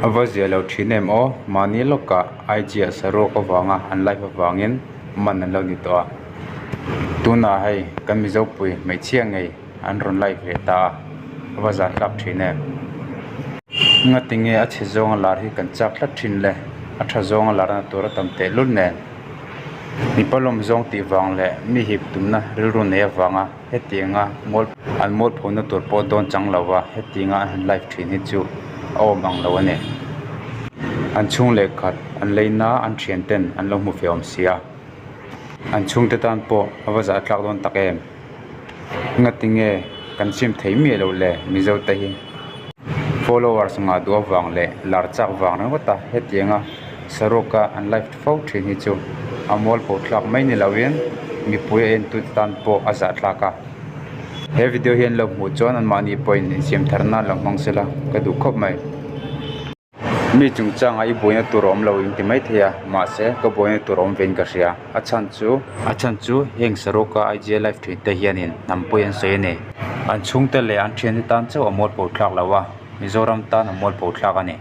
A va zia lo thin em aw, mahni lawkah IG ah saruak avanga an live avangin man an lo ni tawh a. Tunah hei kan Mizopui hmeichhia ngei an rawn live leh ta a, a va zah tlak thin em. Ngati nge a chhe zawnga lar hi kan chak tlat thin le, a tha zawnga larna tur a tam tehlul nen. Mipa lawm zawng tih vang leh mi hip tumna rilru nei avanga. Hetianga mual an mualphona tur pawh dawn chang lo va, hetianga an han live thin hi chu a awm ang lo a ni. An chhung leh khat an leina an thian ten an lo hmu ve awm si a, an chhungte tan pawh a va zah tlak dawn tak em? Ngatinge kan sim thei miah loh le Mizo te hi? Followers ngah duh avang leh lar chak vang ringawt a hetianga saruaka an live fo thin hi chu a mualpho thlak mai ni loin mipui a entute tan pawh a zah thlak a. He video hi an lo hmuh chuan anmahni pawhin insiam tharna an lo hmang sela ka duh khawp mai. Mi chungchangah i buaina tur a awm lo in ti maithei a, mahse ka buaina tur a awm vein ka hria. A chhan chu. A chhan chu heng saruaka IGA live thin te hianin hnam pawi an sawi a ni. An chhungte leh an thiante tan chauh a mualpho thlak lo a, Mizoram tan a mualpho thlak a ni.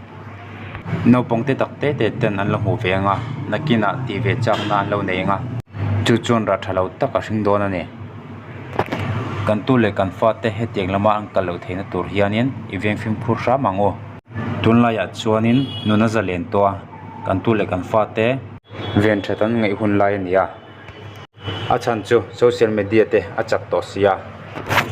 Naupang te tak te te ten an lo hmuh ve ang a, nakinah tih ve chakna an lo nei ang a, chu chuan rah tha lo tak a hring dawn a ni. Kan tu leh kan fate hetiang lama an kal loh theihna tur hianin i veng fimkhur hram ang u. Tunlaiah chuanin nuna zalen tawh a, kan tu leh kan fate. Ven that an ngaih hun lai a ni a, a chhan chu social media te a chak tawh si a.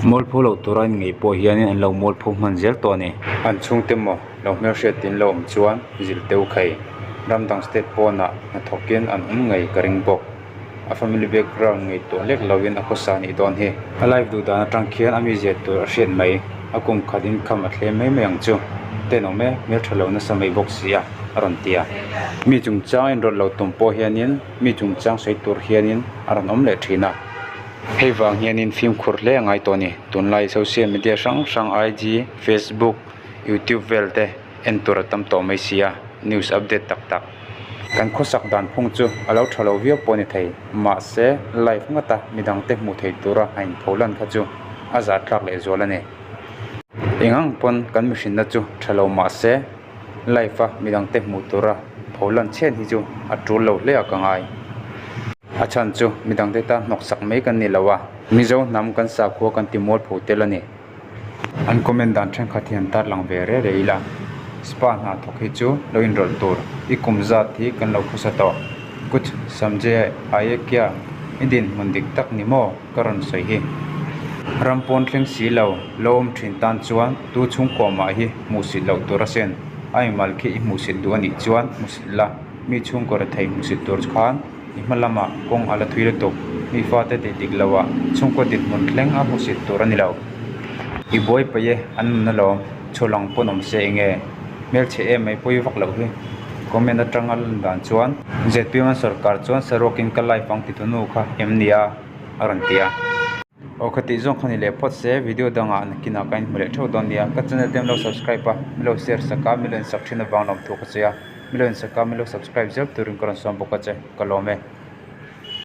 Mualpho loh tura in ngaih pawh hianin an lo mualpho hman zel tawh a ni. An chhungte maw lo hmelhriat tin lo awm chuan zilh teuh khai ram dang state pawnah hnathawkin an awm ngei ka ring bawk. A family background ngaihtuah lek lovin a khawsa nih dawn hi. A live duh dan atang khian a mizia tur a hriat mai. A kum khat income a thlem mai mai ang chu. Tenawm e, hmeltha lo nasa mai bawk si a, a rawn ti a. Mi chungchang inrawlh lo tum pawh hianin mi chungchang sawi tur hianin a rawn awm leh thin a. Hei vang hianin fimkhur hle a ngai tawh a ni. Tunlai social media hrang hrang IG, Facebook, YouTube vel te en tur a tam tawh mai si a, news update tak tak. Kan khawsak dan phung chu a lo tha lo viau pawh a ni thei, mahse live ngata midangte hmuh theih tura a inpho lan kha chu a zah tlak leh zual a ni. Eng ang pawn kan mihrinna chu tha lo mahse live a midangte hmuh tura pho lan chhiat hi chu a tul lo hle a ka ngai. A chhan chu midangte tan hnawksak mai kan ni lo a, Mizo hnam kan sakhua kan ti mualpho tel a ni. An comment dan thenkhat hi an tarlang ve reh reh ila, spa hna thawk hi chu lo inrawlh tur, i kum zat hi kan lo khusa tawh, kuch samjhe aye kya i dinhmun dik tak ni maw ka rawn sawi hi. Ram pawn thleng si lo, lo awm thin tan chuan tu chhungkaw mah hi hmuhsit loh tur asin, a inmal khi i hmuhsit duh anih chuan hmuhsit la, mi chhungkaw rethei hmuhsit tur khan. I hma lamah kawng a la thui lutuk. Mi fate tih dik loah chhungkaw dinhmun thleng a hmusit tur a ni lo. I buai paih e, an nun alawm. Chhulang pawn awm se enge? Hmelchhe em mai pawi vak loh hi. Comment atanga lan dan chuan. Zpm an sorkar chuan saruakin ka live ang titu nu kha em ni a? a rawn ti a. Aw kha tih zawng kha ni leh phawt se, video dangah nakinah ka inhmu leh theuh dawn nia. Ka channel te an lo subscribe a, min lo share sak a, min lo insak thin avang lawmthu ka che a. Min lo insak a, min lo subscribe zel turin ka rawn sawm bawk a che, ka lawm e.